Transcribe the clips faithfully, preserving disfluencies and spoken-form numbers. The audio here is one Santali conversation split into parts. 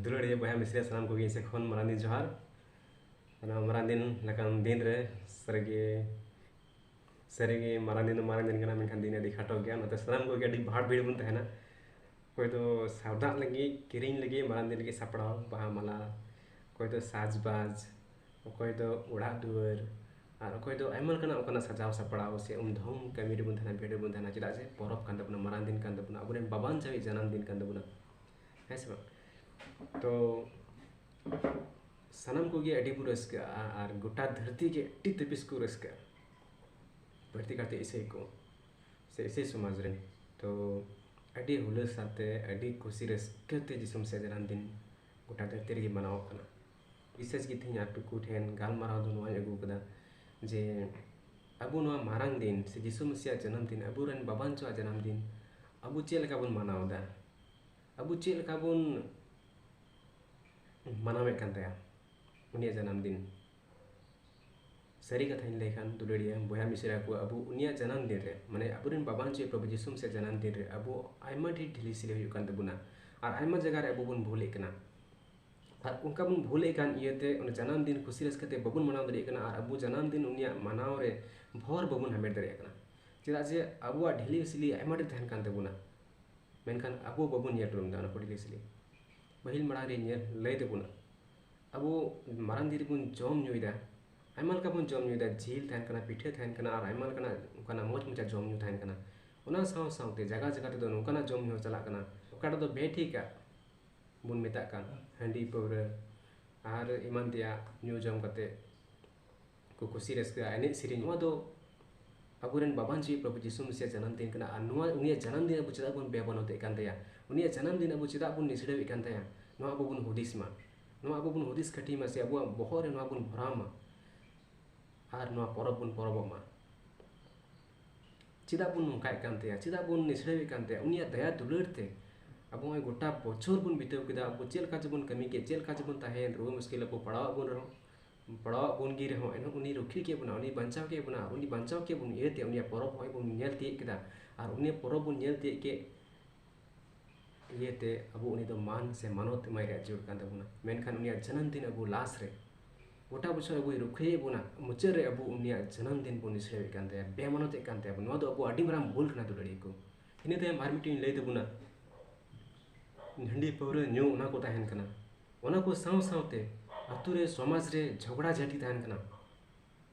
ᱫᱩᱞᱟᱹᱲᱤᱭᱟᱹ ᱵᱚᱭᱦᱟ ᱢᱤᱥᱨᱟ ᱥᱟᱱᱟᱢ ᱠᱚᱜᱮ ᱤᱧ ᱥᱮᱫ ᱠᱷᱚᱱ ᱢᱟᱨᱟᱝ ᱫᱤᱱ ᱡᱚᱦᱟᱨ᱾ ᱚᱱᱟ ᱢᱟᱨᱟᱝ ᱫᱤᱱ ᱞᱮᱠᱟᱱ ᱫᱤᱱ ᱨᱮ ᱥᱟᱹᱨᱤᱜᱮ, ᱥᱟᱹᱨᱤᱜᱮ ᱢᱟᱨᱟᱝ ᱫᱤᱱ ᱫᱚ ᱢᱟᱨᱟᱝ ᱫᱤᱱ ᱠᱟᱱᱟ, ᱢᱮᱱᱠᱷᱟᱱ ᱫᱤᱱ ᱟᱹᱰᱤ ᱠᱷᱟᱴᱚ ᱜᱮᱭᱟ, ᱚᱱᱟᱛᱮ ᱥᱟᱱᱟᱢ ᱠᱚᱜᱮ ᱟᱹᱰᱤ ᱵᱷᱟᱲ ᱵᱷᱤᱲ ᱵᱚᱱ ᱛᱟᱦᱮᱱᱟ᱾ ᱚᱠᱚᱭ ᱫᱚ ᱥᱟᱣᱫᱟᱜ ᱞᱟᱹᱜᱤᱫ, ᱠᱤᱨᱤᱧ ᱞᱟᱹᱜᱤᱫ ᱢᱟᱨᱟᱝ ᱫᱤᱱ ᱞᱟᱹᱜᱤᱫ ᱥᱟᱯᱲᱟᱣ, ᱵᱟᱦᱟ ᱢᱟᱞᱟ, ᱚᱠᱚᱭ ᱫᱚ ᱥᱟᱡᱽᱵᱟᱡᱽ, ᱚᱠᱚᱭ ᱫᱚ ᱚᱲᱟᱜ ᱫᱩᱣᱟᱹᱨ, ᱟᱨ ᱚᱠᱚᱭ ᱫᱚ ᱟᱭᱢᱟ ᱞᱮᱠᱟᱱᱟᱜ ᱚᱱᱠᱟᱱᱟᱜ ᱥᱟᱡᱟᱣ ᱥᱟᱯᱲᱟᱣ ᱥᱮ ᱩᱢ ᱫᱷᱚᱢ ᱠᱟᱹᱢᱤ ᱨᱮᱵᱚᱱ ᱛᱟᱦᱮᱱᱟ, ᱵᱷᱤᱲ ᱨᱮᱵᱚᱱ ᱛᱟᱦᱮᱱᱟ᱾ ᱪᱮᱫᱟᱜ ᱡᱮ ᱯᱚᱨᱚᱵᱽ ᱠᱟᱱ ᱛᱟᱵᱚᱱᱟ, ᱢᱟᱨᱟᱝ ᱫᱤᱱ ᱠᱟᱱ ᱛᱟᱵᱚᱱᱟ, ᱟᱵᱚᱨᱮᱱ ᱵᱟᱵᱟᱱ ᱡᱟᱹᱣᱤᱡ ᱡᱟᱱᱟᱢ ᱫᱤᱱ ᱠᱟᱱ ᱛᱟᱵᱚᱱᱟ, ᱦᱮᱸ ᱥᱮ ᱵᱟᱝ? ᱛᱚ ᱥᱟᱱᱟᱢ ᱠᱚᱜᱮ ᱟᱹᱰᱤ ᱵᱚ ᱨᱟᱹᱥᱠᱟᱹᱜᱼᱟ ᱟᱨ ᱜᱚᱴᱟ ᱫᱷᱟᱹᱨᱛᱤ ᱜᱮ ᱟᱹᱰᱤ ᱛᱟᱹᱯᱤᱥ ᱠᱚ ᱨᱟᱹᱥᱠᱟᱹᱜᱼᱟ, ᱵᱟᱹᱲᱛᱤ ᱠᱟᱛᱮ ᱤᱥᱟᱹᱭ ᱠᱚ ᱥᱮ ᱤᱥᱟᱹᱭ ᱥᱚᱢᱟᱡᱽ ᱨᱮᱱ᱾ ᱛᱚ ᱟᱹᱰᱤ ᱦᱩᱞᱟᱹᱥ ᱟᱛᱮ, ᱟᱹᱰᱤ ᱠᱩᱥᱤ ᱨᱟᱹᱥᱠᱟᱹ ᱛᱮ ᱡᱤᱥᱩ ᱢᱮᱥᱤᱭᱟᱜ ᱡᱟᱱᱟᱢ ᱫᱤᱱ ᱜᱚᱴᱟ ᱫᱷᱟᱹᱨᱛᱤ ᱨᱮᱜᱮ ᱢᱟᱱᱟᱣᱚᱜ ᱠᱟᱱᱟ᱾ ᱵᱤᱥᱮᱥ ᱜᱮ ᱛᱮᱦᱮᱧ ᱟᱯᱮ ᱠᱚ ᱴᱷᱮᱱ ᱜᱟᱞᱢᱟᱨᱟᱣ ᱫᱚ ᱱᱚᱣᱟᱧ ᱟᱹᱜᱩ ᱠᱟᱫᱟ ᱡᱮ ᱟᱵᱚ ᱱᱚᱣᱟ ᱢᱟᱨᱟᱝ ᱫᱤᱱ ᱥᱮ ᱡᱤᱥᱩ ᱢᱮᱥᱤᱭᱟᱜ ᱡᱟᱱᱟᱢ ᱫᱤᱱ, ᱟᱵᱚᱨᱮᱱ ᱵᱟᱵᱟᱱᱪᱚᱣᱟᱜ ᱡᱟᱱᱟᱢ ᱫᱤᱱ, ᱟᱵᱚ ᱪᱮᱫ ᱞᱮᱠᱟ ᱵᱚᱱ ᱢᱟᱱᱟᱣ ᱮᱫᱟ? ᱟᱵᱚ ᱪᱮᱫ ᱞᱮᱠᱟ ᱵᱚᱱ ᱢᱟᱱᱟᱣᱮᱫ ᱠᱟᱱ ᱛᱟᱭᱟ ᱩᱱᱤᱭᱟᱜ ᱡᱟᱱᱟᱢ ᱫᱤᱱ? ᱥᱟᱹᱨᱤ ᱠᱟᱛᱷᱟᱧ ᱞᱟᱹᱭ ᱠᱷᱟᱱ, ᱫᱩᱞᱟᱹᱲᱤᱭᱟᱹ ᱵᱚᱭᱦᱟ ᱢᱤᱥᱨᱟ ᱠᱚ, ᱟᱵᱚ ᱩᱱᱤᱭᱟᱜ ᱡᱟᱱᱟᱢ ᱫᱤᱱ ᱨᱮ, ᱢᱟᱱᱮ ᱟᱵᱚᱨᱮᱱ ᱵᱟᱵᱟᱱ ᱪᱮᱫ ᱯᱨᱚᱵᱷᱩ ᱡᱤᱥᱩ ᱢᱮᱥᱤᱭᱟᱜ ᱡᱟᱱᱟᱢ ᱫᱤᱱ ᱨᱮ ᱟᱵᱚ ᱟᱭᱢᱟ ᱰᱷᱮᱨ ᱰᱷᱤᱞᱤ ᱥᱤᱞᱤ ᱦᱩᱭᱩᱜ ᱠᱟᱱ ᱛᱟᱵᱚᱱᱟ ᱟᱨ ᱟᱭᱢᱟ ᱡᱟᱭᱜᱟ ᱨᱮ ᱟᱵᱚ ᱵᱚᱱ ᱵᱷᱩᱞᱮᱫ ᱠᱟᱱᱟ᱾ ᱟᱨ ᱚᱱᱠᱟ ᱵᱚᱱ ᱵᱷᱩᱞᱮᱫ ᱠᱟᱱ ᱤᱭᱟᱹᱛᱮ ᱚᱱᱟ ᱡᱟᱱᱟᱢ ᱫᱤᱱ ᱠᱩᱥᱤ ᱨᱟᱹᱥᱠᱟᱹ ᱛᱮ ᱵᱟᱵᱚᱱ ᱢᱟᱱᱟᱣ ᱫᱟᱲᱮᱭᱟᱜ ᱠᱟᱱᱟ ᱟᱨ ᱟᱵᱚ ᱡᱟᱱᱟᱢ ᱫᱤᱱ ᱩᱱᱤᱭᱟᱜ ᱢᱟᱱᱟᱣ ᱨᱮ ᱵᱷᱚᱨ ᱵᱟᱵᱚᱱ ᱦᱟᱢᱮᱴ ᱫᱟᱲᱮᱭᱟᱜ ᱠᱟᱱᱟ᱾ ᱪᱮᱫᱟᱜ ᱡᱮ ᱟᱵᱚᱣᱟᱜ ᱰᱷᱤᱞᱤ ᱥᱤᱞᱤ ᱟᱭᱢᱟ ᱰᱷᱮᱨ ᱛᱟᱦᱮᱱ ᱠᱟᱱ ᱛᱟᱵᱚᱱᱟ, ᱢᱮᱱᱠᱷᱟᱱ ᱟᱵᱚ ᱵᱟᱵᱚᱱ ᱧᱮᱞ ᱩᱨᱩᱢ ᱮᱫᱟ ᱚᱱᱟ ᱠᱚ ᱰᱷᱤᱞᱤ ᱥᱤᱞᱤ᱾ ᱯᱟᱹᱦᱤᱞ ᱢᱟᱲᱟᱝ ᱨᱮ ᱧᱮᱞ ᱞᱟᱹᱭ ᱛᱟᱵᱚᱱᱟ, ᱟᱵᱚ ᱢᱟᱨᱟᱝ ᱫᱤᱱ ᱨᱮᱵᱚᱱ ᱡᱚᱢ ᱧᱩᱭᱮᱫᱟ, ᱟᱭᱢᱟ ᱞᱮᱠᱟ ᱵᱚᱱ ᱡᱚᱢ ᱧᱩᱭᱮᱫᱟ, ᱡᱤᱞ ᱛᱟᱦᱮᱱ ᱠᱟᱱᱟ, ᱯᱤᱴᱷᱟᱹ ᱛᱟᱦᱮᱱ ᱠᱟᱱᱟ ᱟᱨ ᱟᱭᱢᱟ ᱞᱮᱠᱟᱱᱟᱜ ᱚᱱᱠᱟᱱᱟᱜ ᱢᱚᱡᱽ ᱢᱚᱡᱟ ᱡᱚᱢ ᱧᱩ ᱛᱟᱦᱮᱱ ᱠᱟᱱᱟ᱾ ᱚᱱᱟ ᱥᱟᱶ ᱥᱟᱶᱛᱮ ᱡᱟᱭᱜᱟ ᱡᱟᱭᱜᱟ ᱛᱮᱫᱚ ᱱᱚᱝᱠᱟᱱᱟᱜ ᱡᱚᱢ ᱧᱩ ᱦᱚᱸ ᱪᱟᱞᱟᱜ ᱠᱟᱱᱟ ᱚᱠᱟᱴᱟᱜ ᱫᱚ ᱵᱮᱴᱷᱤᱠᱟᱜ ᱵᱚᱱ ᱢᱮᱛᱟᱜ ᱠᱟᱱ ᱦᱟᱺᱰᱤ ᱯᱟᱹᱣᱨᱟᱹ ᱟᱨ ᱮᱢᱟᱱ ᱛᱮᱭᱟᱜ ᱧᱩ ᱡᱚᱢ ᱠᱟᱛᱮ ᱠᱚ ᱠᱩᱥᱤ ᱨᱟᱹᱥᱠᱟᱹᱜᱼᱟ, ᱮᱱᱮᱡ ᱥᱮᱨᱮᱧ᱾ ᱱᱚᱣᱟ ᱫᱚ ᱟᱵᱚᱨᱮᱱ ᱵᱟᱵᱟᱱ ᱡᱤᱣᱤ ᱯᱨᱚᱵᱷᱩ ᱡᱤᱥᱩ ᱢᱮᱥᱤᱭᱟᱜ ᱡᱟᱱᱟᱢ ᱫᱤᱱ ᱠᱟᱱᱟ ᱟᱨ ᱱᱚᱣᱟ ᱩᱱᱤᱭᱟᱜ ᱡᱟᱱᱟᱢ ᱫᱤᱱ ᱟᱵᱚ ᱪᱮᱫᱟᱜ ᱵᱚᱱ ᱵᱮᱵᱚᱱᱚᱛᱮᱫ ᱠᱟᱱ ᱛᱟᱭᱟ? ᱩᱱᱤᱭᱟᱜ ᱡᱟᱱᱟᱢ ᱫᱤᱱ ᱟᱵᱚ ᱪᱮᱫᱟᱜ ᱵᱚᱱ ᱱᱤᱥᱲᱟᱹᱣᱮᱫ ᱠᱟᱱ ᱛᱟᱭᱟ? ᱱᱚᱣᱟ ᱟᱵᱚ ᱵᱚᱱ ᱦᱩᱫᱤᱥ ᱢᱟ, ᱱᱚᱣᱟ ᱟᱵᱚ ᱵᱚᱱ ᱦᱩᱫᱤᱥ ᱠᱟᱹᱴᱤ ᱢᱟ ᱥᱮ ᱟᱵᱚᱣᱟᱜ ᱵᱚᱦᱚᱜ ᱨᱮ ᱱᱚᱣᱟ ᱵᱚᱱ ᱵᱷᱚᱨᱟᱣ ᱢᱟ ᱟᱨ ᱱᱚᱣᱟ ᱯᱚᱨᱚᱵᱽ ᱵᱚᱱ ᱯᱚᱨᱚᱵᱚᱜ ᱢᱟ᱾ ᱪᱮᱫᱟᱜ ᱵᱚᱱ ᱱᱚᱝᱠᱟᱭᱮᱫ ᱠᱟᱱ ᱛᱟᱭᱟ? ᱪᱮᱫᱟᱜ ᱵᱚᱱ ᱱᱤᱥᱲᱟᱹᱣᱮᱫ ᱠᱟᱱ ᱛᱟᱭᱟ? ᱩᱱᱤᱭᱟᱜ ᱫᱟᱭᱟ ᱫᱩᱞᱟᱹᱲ ᱛᱮ ᱟᱵᱚ ᱱᱚᱜᱼᱚᱭ ᱜᱚᱴᱟ ᱵᱚᱪᱷᱚᱨ ᱵᱚᱱ ᱵᱤᱛᱟᱹᱣ ᱠᱮᱫᱟ, ᱟᱵᱚ ᱪᱮᱫ ᱞᱮᱠᱟ ᱪᱚᱵᱚᱱ ᱠᱟᱹᱢᱤ ᱠᱮᱫ, ᱪᱮᱫ ᱞᱮᱠᱟ ᱪᱚᱵᱚᱱ ᱛᱟᱦᱮᱸᱭᱮᱱ, ᱨᱩᱣᱟᱹ ᱢᱩᱥᱠᱤᱞ ᱟᱵᱚ ᱯᱟᱲᱟᱣᱟᱜ ᱵᱚᱱ ᱨᱮᱦᱚᱸ, ᱯᱟᱲᱟᱣᱟᱜ ᱵᱚᱱ ᱜᱮ ᱨᱮᱦᱚᱸ, ᱮᱱᱦᱚᱸ ᱩᱱᱤ ᱨᱩᱠᱷᱤᱭᱟᱹ ᱠᱮᱫ ᱵᱚᱱᱟ, ᱩᱱᱤ ᱵᱟᱧᱪᱟᱣ ᱠᱮᱫ ᱵᱚᱱᱟ, ᱟᱨ ᱩᱱᱤ ᱵᱟᱧᱪᱟᱣ ᱠᱮᱫ ᱵᱚᱱ ᱤᱭᱟᱹᱛᱮ ᱩᱱᱤᱭᱟᱜ ᱯᱚᱨᱚᱵᱽ ᱦᱚᱸᱜᱼᱚᱭ ᱵᱚᱱ ᱧᱮᱞ ᱛᱤᱭᱳᱜ ᱠᱮᱫᱟ᱾ ᱟᱨ ᱩᱱᱤᱭᱟᱜ ᱯᱚᱨᱚᱵᱽ ᱵᱚᱱ ᱧᱮᱞ ᱛᱤᱭᱳᱜ ᱠᱮᱫ ᱤᱭᱟᱹᱛᱮ ᱟᱵᱚ ᱩᱱᱤ ᱫᱚ ᱢᱟᱱ ᱥᱮ ᱢᱟᱱᱚᱛ ᱮᱢᱟᱭ ᱨᱮᱭᱟᱜ ᱡᱟᱹᱨᱩᱲ ᱠᱟᱱ ᱛᱟᱵᱚᱱᱟ᱾ ᱢᱮᱱᱠᱷᱟᱱ ᱩᱱᱤᱭᱟᱜ ᱡᱟᱱᱟᱢ ᱫᱤᱱ ᱟᱵᱚ ᱞᱟᱥ ᱨᱮ, ᱜᱚᱴᱟ ᱵᱚᱪᱷᱚᱨ ᱟᱵᱚᱭ ᱨᱩᱠᱷᱤᱭᱟᱹᱭᱮᱫ ᱵᱚᱱᱟ, ᱢᱩᱪᱟᱹᱫ ᱨᱮ ᱟᱵᱚ ᱩᱱᱤᱭᱟᱜ ᱡᱟᱱᱟᱢ ᱫᱤᱱ ᱵᱚᱱ ᱱᱤᱥᱲᱟᱹᱣᱮᱫ ᱠᱟᱱ ᱛᱟᱭᱟ, ᱵᱮᱢᱟᱱᱚᱛᱮᱫ ᱠᱟᱱ ᱛᱟᱭᱟ ᱵᱚᱱ᱾ ᱱᱚᱣᱟ ᱫᱚ ᱟᱵᱚ ᱟᱹᱰᱤ ᱢᱟᱨᱟᱝ ᱵᱷᱩᱞ ᱠᱟᱱᱟ, ᱫᱩᱞᱟᱹᱲᱤᱭᱟᱹ ᱠᱚ᱾ ᱤᱱᱟᱹ ᱛᱟᱭᱚᱢ ᱟᱨ ᱢᱤᱫᱴᱮᱱ ᱞᱟᱹᱭ ᱛᱟᱵᱚᱱᱟ, ᱦᱟᱺᱰᱤ ᱯᱟᱹᱣᱨᱟᱹ ᱧᱩ ᱚᱱᱟ ᱠᱚ ᱛᱟᱦᱮᱱ ᱠᱟᱱᱟ, ᱚᱱᱟ ᱠᱚ ᱥᱟᱶ ᱥᱟᱶᱛᱮ ᱟᱛᱳ ᱨᱮ ᱥᱚᱢᱟᱡᱽ ᱨᱮ ᱡᱷᱚᱜᱽᱲᱟ ᱡᱷᱟᱹᱴᱤ ᱛᱟᱦᱮᱱ ᱠᱟᱱᱟ᱾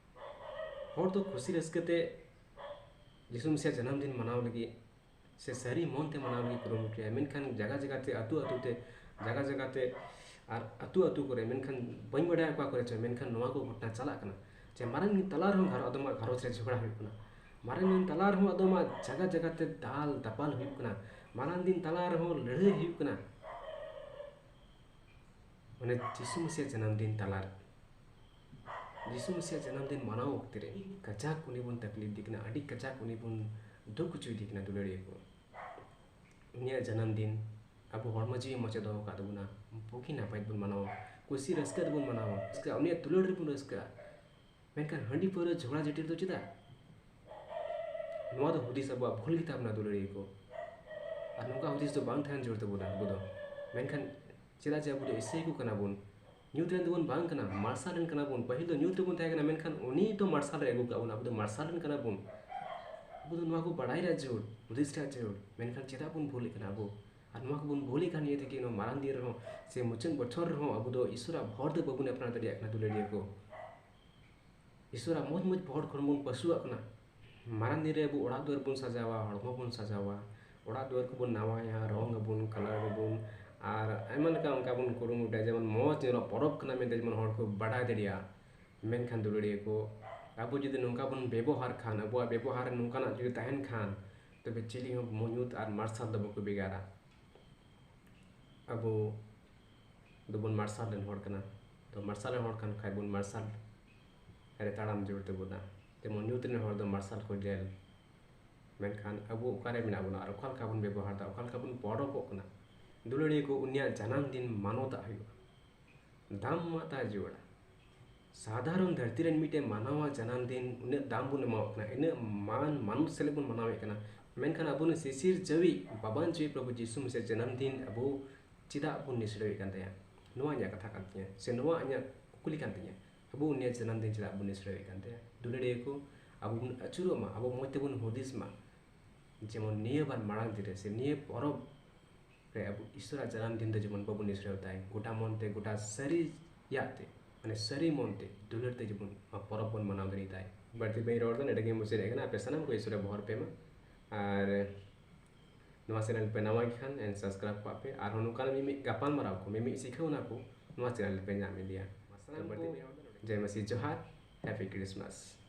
ᱦᱚᱲ ᱫᱚ ᱠᱷᱩᱥᱤ ᱨᱟᱹᱥᱠᱟᱹ ᱛᱮ ᱡᱤᱥᱩ ᱢᱮᱥᱤᱭᱟᱜ ᱡᱟᱱᱟᱢ ᱫᱤᱱ ᱢᱟᱱᱟᱣ ᱞᱟᱹᱜᱤᱫ ᱥᱮ ᱥᱟᱹᱨᱤ ᱢᱚᱱ ᱛᱮ ᱢᱟᱱᱟᱣ ᱞᱟᱹᱜᱤᱫ ᱠᱩᱨᱩᱢᱩᱴᱩᱭᱟ, ᱢᱮᱱᱠᱷᱟᱱ ᱡᱟᱭᱜᱟ ᱡᱟᱭᱜᱟ ᱛᱮ, ᱟᱹᱛᱩ ᱟᱹᱛᱩ ᱛᱮ, ᱡᱟᱭᱜᱟ ᱡᱟᱭᱜᱟ ᱛᱮ ᱟᱨ ᱟᱹᱛᱩ ᱟᱹᱛᱩ ᱠᱚᱨᱮ, ᱢᱮᱱᱠᱷᱟᱱ ᱵᱟᱹᱧ ᱵᱟᱰᱟᱭᱟ ᱚᱠᱟ ᱠᱚᱨᱮ ᱪᱚ, ᱢᱮᱱᱠᱷᱟᱱ ᱱᱚᱣᱟ ᱠᱚ ᱜᱷᱚᱴᱚᱱᱟ ᱪᱟᱞᱟᱜ ᱠᱟᱱᱟ᱾ ᱪᱮ ᱢᱟᱨᱟᱝ ᱛᱟᱞᱟ ᱨᱮᱦᱚᱸ ᱜᱷᱟᱨᱚᱸᱡᱽ, ᱟᱫᱚᱢᱟᱜ ᱜᱷᱟᱨᱚᱸᱡᱽ ᱨᱮ ᱡᱷᱚᱜᱽᱲᱟ ᱦᱩᱭᱩᱜ ᱠᱟᱱᱟ, ᱢᱟᱨᱟᱝ ᱛᱟᱞᱟ ᱨᱮᱦᱚᱸ ᱟᱫᱚᱢᱟᱜ ᱡᱟᱭᱜᱟ ᱡᱟᱭᱜᱟ ᱛᱮ ᱫᱟᱞ ᱫᱟᱯᱟᱞ ᱦᱩᱭᱩᱜ ᱠᱟᱱᱟ, ᱢᱟᱨᱟᱝ ᱫᱤᱱ ᱛᱟᱞᱟ ᱨᱮᱦᱚᱸ ᱞᱟᱹᱲᱦᱟᱹᱭ ᱦᱩᱭᱩᱜ ᱠᱟᱱᱟ᱾ ᱢᱟᱱᱮ ᱡᱤᱥᱩ ᱢᱟᱹᱥᱤᱭᱟᱜ ᱡᱟᱱᱟᱢ ᱫᱤᱱ ᱛᱟᱞᱟᱨᱮ, ᱡᱤᱥᱩ ᱢᱟᱹᱥᱤᱭᱟᱜ ᱡᱟᱱᱟᱢ ᱫᱤᱱ ᱢᱟᱱᱟᱣ ᱚᱠᱛᱮ ᱨᱮ ᱟᱹᱰᱤ ᱠᱟᱡᱟᱠ ᱩᱱᱤ ᱵᱚᱱ ᱛᱟᱠᱞᱤᱯ ᱫᱮ ᱠᱟᱱᱟ, ᱟᱹᱰᱤ ᱠᱟᱡᱟᱠ ᱩᱱᱤ ᱵᱚᱱ ᱫᱩᱠ ᱦᱚᱪᱚᱭᱮᱫᱮ ᱠᱟᱱᱟ, ᱫᱩᱞᱟᱹᱲᱤᱭᱟᱹ ᱠᱚ᱾ ᱩᱱᱤᱭᱟᱜ ᱡᱟᱱᱟᱢ ᱫᱤᱱ ᱟᱵᱚ ᱦᱚᱲᱢᱚ ᱡᱤᱣᱤ ᱢᱚᱪᱟ ᱫᱚᱦᱚ ᱟᱠᱟᱫ ᱛᱟᱵᱚᱱᱟ, ᱵᱩᱜᱤ ᱱᱟᱯᱟᱭ ᱛᱮᱵᱚᱱ ᱢᱟᱱᱟᱣᱟ, ᱠᱩᱥᱤ ᱨᱟᱹᱥᱠᱟᱹ ᱛᱮᱵᱚᱱ ᱢᱟᱱᱟᱣᱟ, ᱨᱟᱹᱥᱠᱟᱹ, ᱩᱱᱤᱭᱟᱜ ᱫᱩᱞᱟᱹᱲ ᱨᱮᱵᱚᱱ ᱨᱟᱹᱥᱠᱟᱹᱜᱼᱟ᱾ ᱢᱮᱱᱠᱷᱟᱱ ᱦᱟᱺᱰᱤ ᱯᱟᱹᱣᱨᱟᱹ ᱡᱷᱚᱜᱽᱲᱟ ᱡᱷᱟᱹᱴᱤ ᱨᱮᱫᱚ ᱪᱮᱫᱟᱜ? ᱱᱚᱣᱟ ᱫᱚ ᱦᱩᱫᱤᱥ ᱟᱵᱚᱣᱟᱜ ᱵᱷᱩᱞ ᱜᱮᱛᱟ ᱵᱚᱱᱟ, ᱫᱩᱞᱟᱹᱲᱤᱭᱟᱹ ᱠᱚ᱾ ᱟᱨ ᱱᱚᱝᱠᱟ ᱦᱩᱫᱤᱥ ᱫᱚ ᱵᱟᱝ ᱛᱟᱦᱮᱱ ᱡᱟᱹᱨᱩᱲ ᱛᱟᱵᱚᱱᱟ ᱟᱵᱚ ᱫᱚ᱾ ᱢᱮᱱᱠᱷᱟᱱ ᱪᱮᱫᱟᱜ ᱡᱮ ᱟᱵᱚ ᱫᱚ ᱤᱥᱟᱹᱭ ᱠᱚ ᱠᱟᱱᱟ ᱵᱚᱱ, ᱧᱩᱛ ᱨᱮᱱ ᱫᱚᱵᱚᱱ ᱵᱟᱝ ᱠᱟᱱᱟ, ᱢᱟᱨᱥᱟᱞ ᱨᱮᱱ ᱠᱟᱱᱟ ᱵᱚᱱ᱾ ᱯᱟᱹᱦᱤᱞ ᱫᱚ ᱧᱩᱛ ᱨᱮᱵᱚᱱ ᱛᱟᱦᱮᱸ ᱠᱟᱱᱟ, ᱢᱮᱱᱠᱷᱟᱱ ᱩᱱᱤ ᱫᱚ ᱢᱟᱨᱥᱟᱞ ᱨᱮ ᱟᱹᱜᱩ ᱠᱟᱜ ᱵᱚᱱᱟ, ᱟᱵᱚ ᱫᱚ ᱢᱟᱨᱥᱟᱞ ᱨᱮᱱ ᱠᱟᱱᱟ ᱵᱚᱱ᱾ ᱟᱵᱚ ᱫᱚ ᱱᱚᱣᱟ ᱠᱚ ᱵᱟᱲᱟᱭ ᱨᱮᱭᱟᱜ ᱡᱟᱹᱨᱩᱲ, ᱦᱩᱫᱤᱥ ᱨᱮᱭᱟᱜ ᱡᱟᱹᱨᱩᱲ᱾ ᱢᱮᱱᱠᱷᱟᱱ ᱪᱮᱫᱟᱜ ᱵᱚᱱ ᱵᱷᱩᱞᱮᱫ ᱠᱟᱱᱟ ᱟᱵᱚ? ᱟᱨ ᱱᱚᱣᱟ ᱠᱚᱵᱚᱱ ᱵᱷᱩᱞᱮᱫ ᱠᱟᱱ ᱤᱭᱟᱹ ᱛᱮᱜᱮ ᱱᱚᱣᱟ ᱢᱟᱨᱟᱝ ᱫᱤᱱ ᱨᱮᱦᱚᱸ ᱥᱮ ᱢᱩᱪᱟᱹᱫ ᱵᱚᱪᱷᱚᱨ ᱨᱮᱦᱚᱸ ᱟᱵᱚ ᱫᱚ ᱤᱥᱚᱨᱟᱜ ᱵᱷᱚᱨ ᱫᱚ ᱵᱟᱵᱚᱱ ᱟᱯᱱᱟᱨ ᱫᱟᱲᱮᱭᱟᱜ ᱠᱟᱱᱟ, ᱫᱩᱞᱟᱹᱲᱤᱭᱟᱹ ᱠᱚ᱾ ᱤᱥᱚᱨᱟᱜ ᱢᱚᱡᱽ ᱢᱚᱡᱽ ᱵᱷᱚᱨ ᱠᱷᱚᱱ ᱵᱚᱱ ᱯᱟᱹᱥᱩᱣᱟᱜ ᱠᱟᱱᱟ᱾ ᱢᱟᱨᱟᱝ ᱫᱤᱱ ᱨᱮ ᱟᱵᱚ ᱚᱲᱟᱜ ᱫᱩᱣᱟᱹᱨ ᱵᱚᱱ ᱥᱟᱡᱟᱣᱟ, ᱦᱚᱲᱢᱚ ᱵᱚᱱ ᱥᱟᱡᱟᱣᱟ, ᱚᱲᱟᱜ ᱫᱩᱣᱟᱹᱨ ᱠᱚᱵᱚᱱ ᱱᱟᱣᱟᱭᱟ, ᱨᱚᱝ ᱟᱵᱚᱱ, ᱠᱟᱞᱟᱨ ᱟᱵᱚᱱ, ᱟᱨ ᱟᱭᱢᱟ ᱞᱮᱠᱟ ᱚᱱᱠᱟ ᱵᱚᱱ ᱠᱩᱨᱩᱢᱩᱴᱩᱭᱟ, ᱡᱮᱢᱚᱱ ᱢᱚᱡᱽ ᱧᱮᱞᱚᱜ, ᱯᱚᱨᱚᱵᱽ ᱠᱟᱱᱟ ᱢᱮᱱᱛᱮ ᱡᱮᱢᱚᱱ ᱦᱚᱲ ᱠᱚ ᱵᱟᱰᱟᱭ ᱫᱟᱲᱮᱭᱟᱜᱼᱟ᱾ ᱢᱮᱱᱠᱷᱟᱱ ᱫᱩᱞᱟᱹᱲᱤᱭᱟᱹ ᱠᱚ, ᱟᱵᱚ ᱡᱩᱫᱤ ᱱᱚᱝᱠᱟ ᱵᱚᱱ ᱵᱮᱵᱚᱦᱟᱨ ᱠᱷᱟᱱ, ᱟᱵᱚᱣᱟᱜ ᱵᱮᱵᱚᱦᱟᱨ ᱨᱮ ᱱᱚᱝᱠᱟᱱᱟᱜ ᱡᱩᱫᱤ ᱛᱟᱦᱮᱱ ᱠᱷᱟᱱ, ᱛᱚᱵᱮ ᱪᱤᱞᱤ ᱦᱚᱸ ᱧᱩᱛ ᱟᱨ ᱢᱟᱨᱥᱟᱞ ᱫᱚ ᱵᱟᱠᱚ ᱵᱷᱮᱜᱟᱨᱟ᱾ ᱟᱵᱚ ᱫᱚᱵᱚᱱ ᱢᱟᱨᱥᱟᱞ ᱨᱮᱱ ᱦᱚᱲ ᱠᱟᱱᱟ, ᱛᱚ ᱢᱟᱨᱥᱟᱞ ᱨᱮᱱ ᱦᱚᱲ ᱠᱟᱱ ᱠᱷᱟᱡ ᱵᱚᱱ ᱢᱟᱨᱥᱟᱞ ᱨᱮ ᱛᱟᱲᱟᱢ ᱡᱟᱹᱨᱩᱲ ᱛᱟᱵᱚᱱᱟ᱾ ᱡᱮᱢᱚᱱ ᱧᱩᱛ ᱨᱮᱱ ᱦᱚᱲ ᱫᱚ ᱢᱟᱨᱥᱟᱞ ᱠᱚ ᱧᱮᱞ, ᱢᱮᱱᱠᱷᱟᱱ ᱟᱵᱚ ᱚᱠᱟᱨᱮ ᱢᱮᱱᱟᱜ ᱵᱚᱱᱟ ᱟᱨ ᱚᱠᱟ ᱞᱮᱠᱟ ᱵᱚᱱ ᱵᱮᱵᱚᱦᱟᱨ ᱮᱫᱟ, ᱚᱠᱟ ᱞᱮᱠᱟ ᱵᱚᱱ ᱯᱚᱨᱚᱵᱚᱜ ᱠᱟᱱᱟ᱾ ᱫᱩᱞᱟᱹᱲᱤᱭᱟᱹ ᱠᱚ, ᱩᱱᱤᱭᱟᱜ ᱡᱟᱱᱟᱢ ᱫᱤᱱ ᱢᱟᱱᱚᱛᱟᱜ ᱦᱩᱭᱩᱜᱼᱟ, ᱫᱟᱢ ᱮᱢᱟᱜ ᱛᱟᱭ ᱡᱟᱹᱨᱩᱲᱟ᱾ ᱥᱟᱫᱷᱟᱨᱚᱱ ᱫᱷᱟᱹᱨᱛᱤ ᱨᱮᱱ ᱢᱤᱫᱴᱮᱱ ᱢᱟᱱᱣᱟ ᱡᱟᱱᱟᱢ ᱫᱤᱱ ᱩᱱᱟᱹᱜ ᱫᱟᱢ ᱵᱚᱱ ᱮᱢᱟᱣᱟᱜ ᱠᱟᱱᱟ, ᱤᱱᱟᱹᱜ ᱢᱟᱱ ᱢᱟᱱᱚᱛ ᱥᱮᱞᱮᱫ ᱵᱚᱱ ᱢᱟᱱᱟᱣᱮᱫ ᱠᱟᱱᱟ, ᱢᱮᱱᱠᱷᱟᱱ ᱟᱵᱚ ᱱᱩᱭ ᱥᱤᱥᱤᱨ ᱡᱟᱹᱣᱤᱡ ᱵᱟᱵᱟᱱ ᱡᱟᱹᱣᱤᱡ ᱯᱨᱚᱵᱷᱩ ᱡᱤᱥᱩ ᱢᱮᱥᱤᱭᱟ ᱡᱟᱱᱟᱢ ᱫᱤᱱ ᱟᱵᱚ ᱪᱮᱫᱟᱜ ᱵᱚᱱ ᱱᱤᱥᱲᱟᱹᱣᱮᱫ ᱠᱟᱱ ᱛᱟᱭᱟ? ᱱᱚᱣᱟ ᱤᱧᱟᱹᱜ ᱠᱟᱛᱷᱟ ᱠᱟᱱ ᱛᱤᱧᱟᱹ, ᱥᱮ ᱱᱚᱣᱟ ᱤᱧᱟᱹᱜ ᱠᱩᱠᱞᱤ ᱠᱟᱱ ᱛᱤᱧᱟᱹ᱾ ᱟᱵᱚ ᱩᱱᱤᱭᱟᱜ ᱡᱟᱱᱟᱢ ᱫᱤᱱ ᱪᱮᱫᱟᱜ ᱵᱚᱱ ᱱᱤᱥᱲᱟᱹᱣᱮᱫ ᱠᱟᱱ ᱛᱟᱭᱟ? ᱫᱩᱞᱟᱹᱲᱤᱭᱟᱹ ᱠᱚ, ᱟᱵᱚ ᱵᱚᱱ ᱟᱹᱪᱩᱨᱚᱜ ᱢᱟ, ᱟᱵᱚ ᱢᱚᱡᱽ ᱛᱮᱵᱚᱱ ᱦᱩᱫᱤᱥ ᱢᱟ, ᱡᱮᱢᱚᱱ ᱱᱤᱭᱟᱹ ᱵᱟᱨ ᱢᱟᱲᱟᱝ ᱫᱤᱱ ᱨᱮ ᱥᱮ ᱱᱤᱭᱟᱹ ᱯᱚᱨᱚᱵᱽ ᱨᱮ ᱟᱵᱚ ᱤᱥᱚᱨᱟᱜ ᱡᱟᱱᱟᱢ ᱫᱤᱱ ᱫᱚ ᱡᱮᱢᱚᱱ ᱵᱟᱵᱚᱱ ᱱᱤᱥᱲᱟᱹᱣ ᱛᱟᱭ, ᱜᱚᱴᱟ ᱢᱚᱱ ᱛᱮ, ᱜᱚᱴᱟ ᱥᱟᱹᱨᱤᱭᱟᱜ ᱛᱮ, ᱢᱟᱱᱮ ᱥᱟᱹᱨᱤ ᱢᱚᱱ ᱛᱮ, ᱫᱩᱞᱟᱹᱲ ᱛᱮ ᱡᱮᱢᱚᱱ ᱱᱚᱣᱟ ᱯᱚᱨᱚᱵᱽ ᱵᱚᱱ ᱢᱟᱱᱟᱣ ᱫᱟᱲᱮ ᱛᱟᱭ᱾ ᱵᱟᱹᱲᱛᱤ ᱵᱟᱹᱧ ᱨᱚᱲ ᱮᱫᱟ, ᱱᱚᱰᱮ ᱜᱮᱧ ᱢᱩᱪᱟᱹᱫ ᱮᱫ ᱠᱟᱱᱟ᱾ ᱟᱯᱮ ᱥᱟᱱᱟᱢ ᱠᱚ ᱤᱥᱚᱨᱮ ᱵᱚᱦᱚᱨ ᱯᱮ ᱢᱟ᱾ ᱟᱨ ᱱᱚᱣᱟ ᱪᱮᱱᱮᱞ ᱯᱮ ᱱᱟᱣᱟ ᱜᱮ ᱠᱷᱟᱱ and subscribe ᱠᱟᱜ ᱯᱮ᱾ ᱟᱨᱦᱚᱸ ᱱᱚᱝᱠᱟᱱ ᱢᱤᱢᱤᱫ ᱜᱟᱯᱟᱞ ᱢᱟᱨᱟᱣ ᱠᱚ, ᱢᱤᱢᱤᱫ ᱥᱤᱠᱷᱟᱹᱣᱱᱟ ᱠᱚ ᱱᱚᱣᱟ ᱪᱮᱱᱮᱞ ᱨᱮᱯᱮ ᱧᱟᱢ ᱤᱫᱤᱭᱟ᱾ ᱥᱟᱱᱟᱢ ᱠᱚ ᱡᱚᱭ ᱢᱟᱹᱥᱤ, ᱡᱚᱦᱟᱨ, Happy Christmas᱾